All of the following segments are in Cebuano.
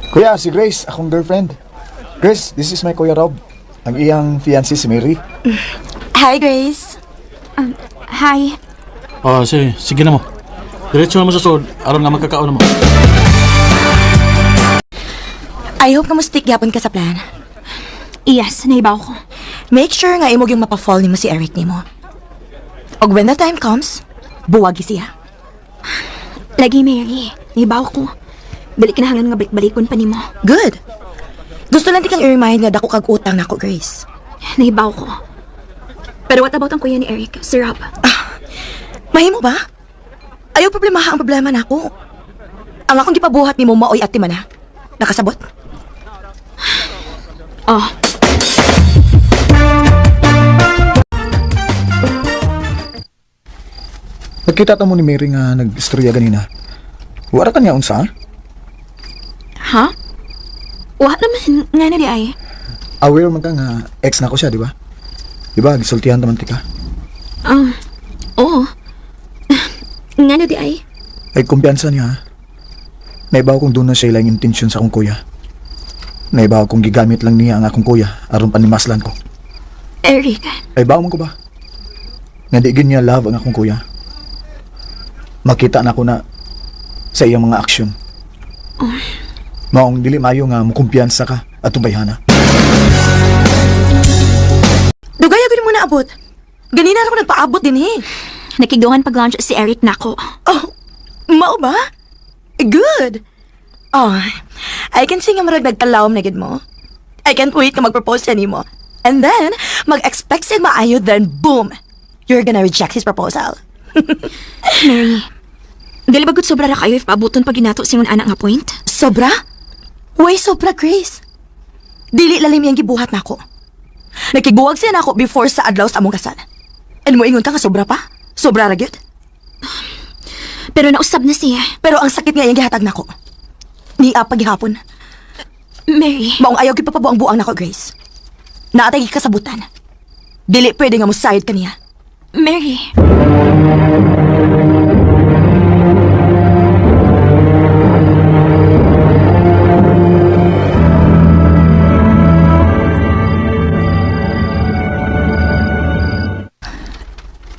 Kuya, si Grace, akong girlfriend. Grace, this is my Kuya Rob. Ang iyang fiancé si Mary. Hi, Grace. Hi. Oh, sige, sige na mo. Diretso na mo sa sud, aron nga magkakaon na mo. I hope nga mo stick gyapon ka sa plan. Yes, naibaw ko. Make sure nga imog yung mapafall nimo si Eric nimo. Og when the time comes, buwagi siya. Lagi, Mary. Naibaw ko. Dili kinahanglan nga balik-balikon pa nimo. Good. Gusto lang ti kang i-remind nga dako kag utang nako, Grace. Naibaw ko. Pero what about ang kuya ni Eric, si Rob? Mahimo ba? Ayaw problema ang problema nako. Ang akong gipabuhat nimo maoy ati man ha. Nakasabot? Oh, Nagkita ta mo ni Mary nga nag-istorya ganina. Wala ka niya unsa? Ha? Wa naman, nga na di ay. Aware man ka nga ex na ko siya, di ba? Di ba, gisultihan taman ti ka. Oo. Nga na di ay. Ay, kumpiyansa niya, ha? Naibaw kong doon na siya ilang intensyon sa akong kuya. Naibaw kong gigamit lang niya ang akong kuya aron panimaslan ko. Eric, Ay, bawo man ko ba? Nga di gyud niya love ang akong kuya. Makita na ko na sa iyang mga aksyon. Maong dili maayo nga mukumpiyansa ka at bayhana. Dugay agad mo naabot. Ganina ra ko nagpaabot din eh. nakigduhan pag-lunch si Eric nako. Oh, mao ba? Good. Oh, I can see nga murag nagkalawom na gid mo. I can't wait na mag-propose sa nimo. And then, mag-expect siya maayo, then boom! You're gonna reject his proposal. Mary, dili ba gud sobra ra kayo if paabuton pag ginato singon anak nga point? Sobra? Way sobra, Grace. Dili lalim yung gibuhat nako. Nakigbuwag siya nako before sa adlaw sa among kasal. And mo ingon ka nga sobra pa? Sobra ra gyud? Pero nausab na siya. Pero ang sakit nga iyang gihatag nako. Niya paghihapon. Mary, Maong ayaw gyud papabuang-buang nako, Grace. Naatay kasabutan. Dili pwede nga musayod kaniya. Mary.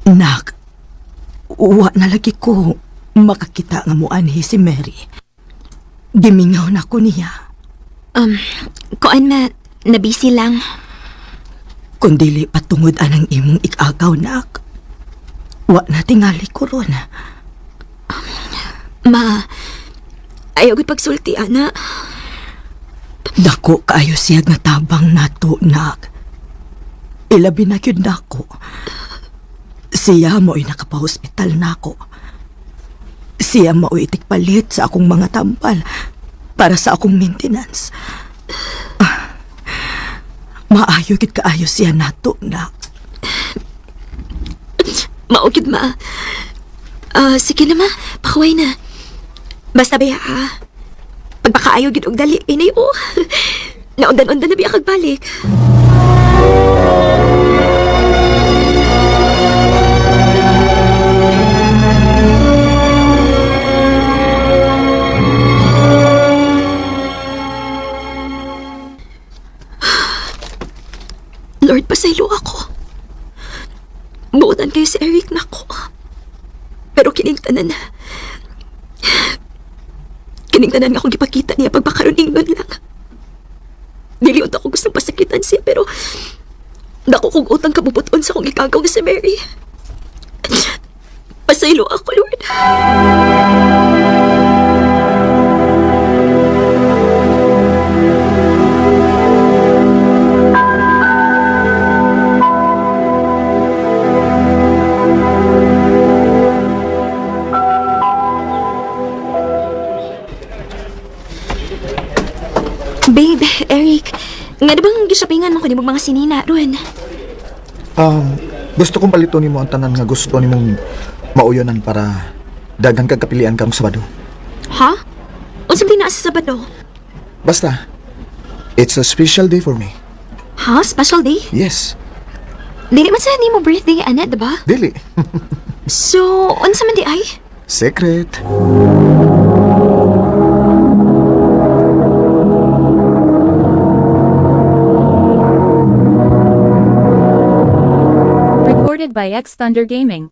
Nak, uwa na lagi ko makakita nga muanhi si Mary. Gimingaw na ko niya. Kuan ma, nabisi lang. Kung dili patungod anang imong ikagaw, nak. Wa na tingali ko ron. Ma, ayaw gud pagsulti, ana. Dako kaayo siya nga tabang nato, nak. Ilabi na gyud nako. Siya mo'y nakapahospital nako. Siya mo'y itikpalit sa akong mga tambal para sa akong maintenance. Ah, maayo gid kaayo siya nato, nak. Mao gid ma. Ah, sige na ma, pakuway na. Basta ba ha. Pagpakaayo gid og dali inay oh. Naundan-undan na biya kag balik. Lord, pasaylo ako. Buotan kayo si Eric nako. Pero kining tanan na. Kining tanan nga akong gipakita niya pagpakaroon ingnon lang. Dili unta ko gustong pasakitan siya pero dako kog utang kabubuton sa akong ikagaw nga si Mary. Pasaylo ako, Lord. Babe, Eric, nga di bang gishoppingan mo ko nimo mga sinina ron? Gusto kong paliton nimo ang tanan nga gusto nimong mauyonan para daghang kag kapilian karong Sabado. Ha? Unsa man naa sa Sabado? Basta, it's a special day for me. Ha? Special day? Yes, Dili man sa nimo birthday, ana, diba? dili. So, unsa man di ay? 6 Secret. Recorded by X Thunder Gaming.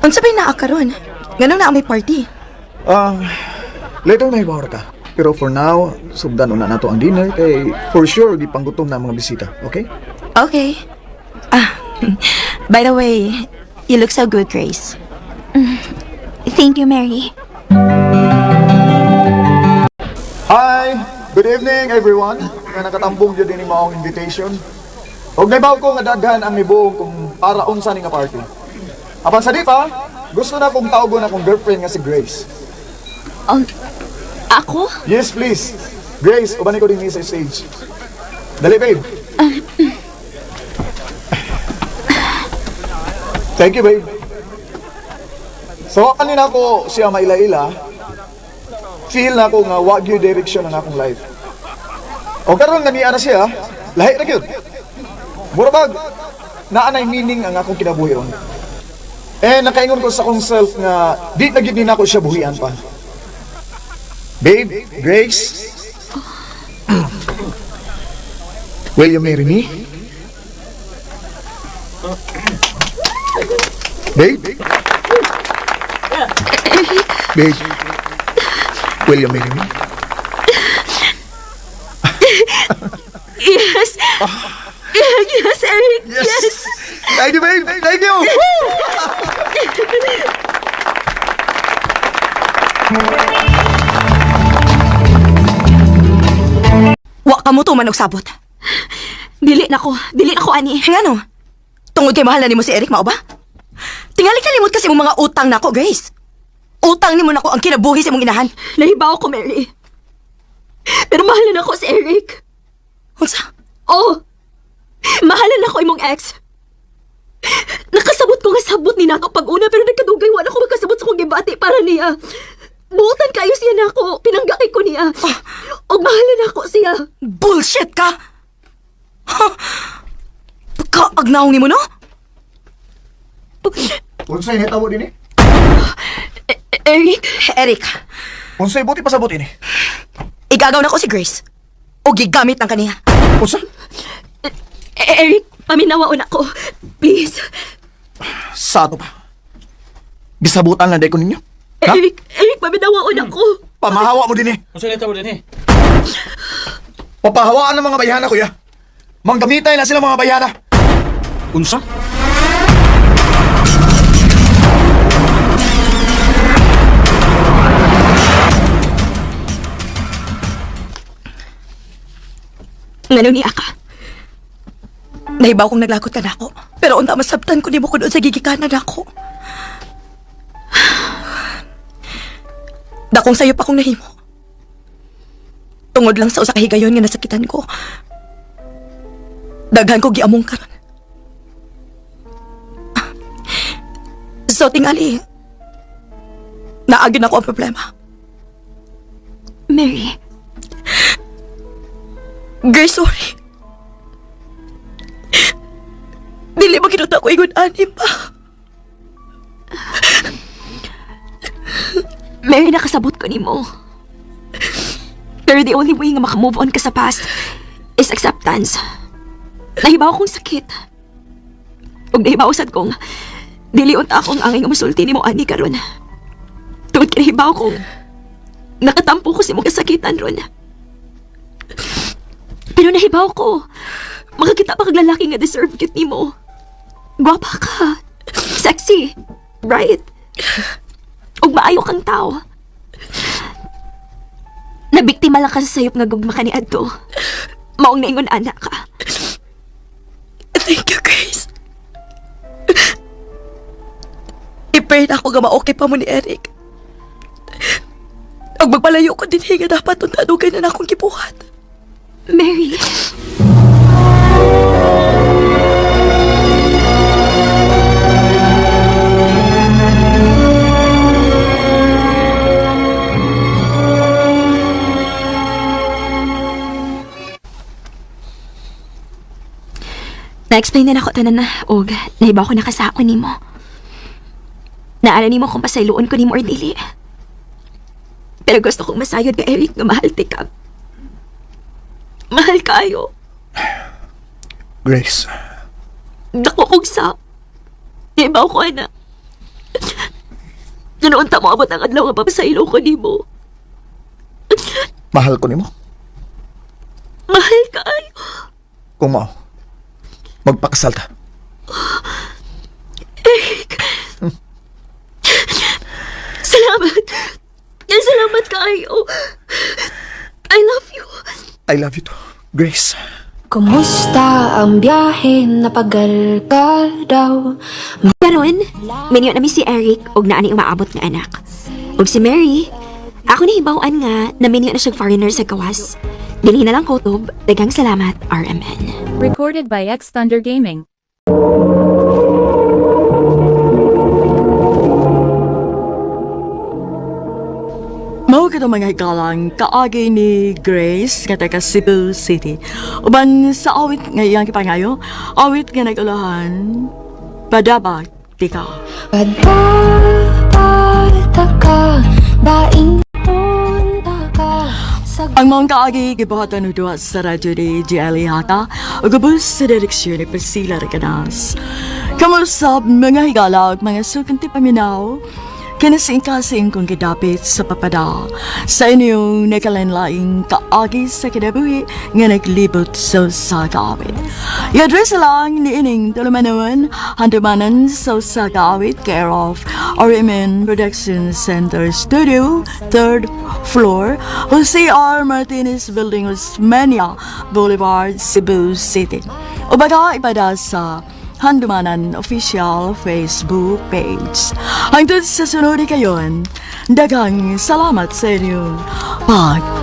Unsa bay naa karon? Nganong naa may party? Later may bawar ka. Pero for now, sugdan una nato ang dinner kay for sure gipanggutom na ang mga bisita, okay? Okay. Ah, by the way, you look so good, Grace. Thank you, Mary. Hi! Good evening, everyone. Nga nakatambong jud ini maong invitation. Og naibaw ko nga daghan ang mibuong kung para unsa ni nga party. Apan sa di pa, gusto na kong tawgon akong girlfriend nga si Grace. Ako? Yes, please. Grace, uban ko din sa stage. Dali, babe. Thank you, babe. So, kanina ko siya maila-ila, feel na ko nga wag yung direction ang akong life. O karon nga niya na siya, lahi ra gyud. Mura bag, naa nay meaning ang akong kinabuhi ron. Eh, nakaingon ko sa akong self nga di na gyud ni nako siya buhian pa. Babe, Grace, will you marry me? Babe? Babe, will you marry me? Yes! Yes, Eric! Yes! Thank you, babe! Thank you! Wa ka mo tuman og sabot. Dili na ko. Dili na ko, ani. Ngano? Tungod kay mahal na nimo si Eric mao ba? Tingali kalimot kasi imong mga utang nako, Grace. Utang nimo nako ang kinabuhi sa imong inahan. Nahibaw ko, Mary. Pero mahal na ko si Eric. Unsa? Oh! Mahal na ko imong ex. Nakasabot ko nga sabot ni nako pag una pero nagkadugay wala ko makasabot sa kong gibati para niya. Buotan kayo siya nako, pinanggakay ko niya. Og mahal na nako siya. Bullshit ka! Ha? Pagkaagnawng nimo no? Unsay nitabo din eh? Eric, Eric, Unsay buti pasabot ini? igagaw na ko si Grace. O gigamit ng kaniya. Unsa? Eric, paminawaon ako. Please. Sa ato pa. Gisabutan lang day ko ninyo. Ha? Eric, Eric, paminawaon ako. Pamahawa mo din eh. Unsa nitabo din eh? Papahawaan ng mga bayhana, kuya. Manggamitay na sila mga bayhana. Unsa? Ngano niya ka? Nahibaw kong naglakot ka nako. Pero unta masabtan ko nimo kun sa gigikanan nako. Dakong sayo pa kong nahimo. Tungod lang sa usa ka higayon nga nasakitan ko. Daghan ko giamong karon. So tingali, naagin ako ang problema. Mary, Girl, sorry. Dili mo kinuta ko ingon ani pa. Mary, nakasabot ko nimo. Pero the only way nga makamove on ka sa past is acceptance. Nahibaw akong sakit. Ug nahibaw sad kong dili unta akong angay nga musulti nimo ani karon. Tungod kay nahibaw kong nakatampo ko sa imong kasakitan ron. Pero nahibaw ko, makakita pa kag lalaki nga deserve cute nimo. Gwapa ka. Sexy. Right? Ug maayo kang tao. Nabiktima lang ka sa sayop nga gugma ka ni Adto. Maong naingon anak ka. Thank you, Grace. I-pray na ako nga ma-okay pa mo ni Eric. Ug magpalayo ko din nga dapat unta dugay na akong gibuhat. Mary. Next Na-explain na nako tanan na og nahibaw ko nakasako nimo. Naa ra nimo kung pasayloon ko nimo or dili. Pero gusto kong masayod nga, Eric, nga mahal tika. Mahal kayo. Grace. Dako kong sa. Nahibaw ko ana. Ganoon ta moabot ang adlaw nga papasaylo ko nimo. Mahal ko nimo. Mahal kayo. Kung mao, magpakasal ta. Eric. Salamat. Salamat kayo. I love you. I love you too, Grace. Kumusta ang biyahe? Napagal ka daw. Karon, minyo na mi si Eric og naa ni umaabot nga anak. Og si Mary, ako nahibaw-an nga naminyo na siya foreigner sa gawas. Dinhi na lang kutob. Daghang salamat, RMN. Recorded by X Thunder Gaming. Mao kato, mga higalang, kaagi ni Grace nga taga Cebu City. Uban sa awit nga iyang gipangayo, awit nga nag-ulahan, "Padabag Tika." Padabag ka, daing punta ka sa Ang maong kaagi gibuhatan og duwa sa radyo ni GLE Hata ug ubos sa direksyon ni Priscilla Recanas. Kamusap, mga higala ug mga suking paminaw, kinasing-kasing kong gidapit sa papada sa inyong nagkalain-laing kaagi sa kinabuhi nga naglibot sa usa ka awit. I-address lang ni ining tulumanon, Handumanan sa usa ka awit, care of RMN Production Center Studio, third floor, Jose R. Martinez Building, Osmeña Boulevard, Cebu City. O baka ipada sa Handumanan official Facebook page. Hangtod sa sunod kayon, daghang salamat sa inyong pagpaminaw.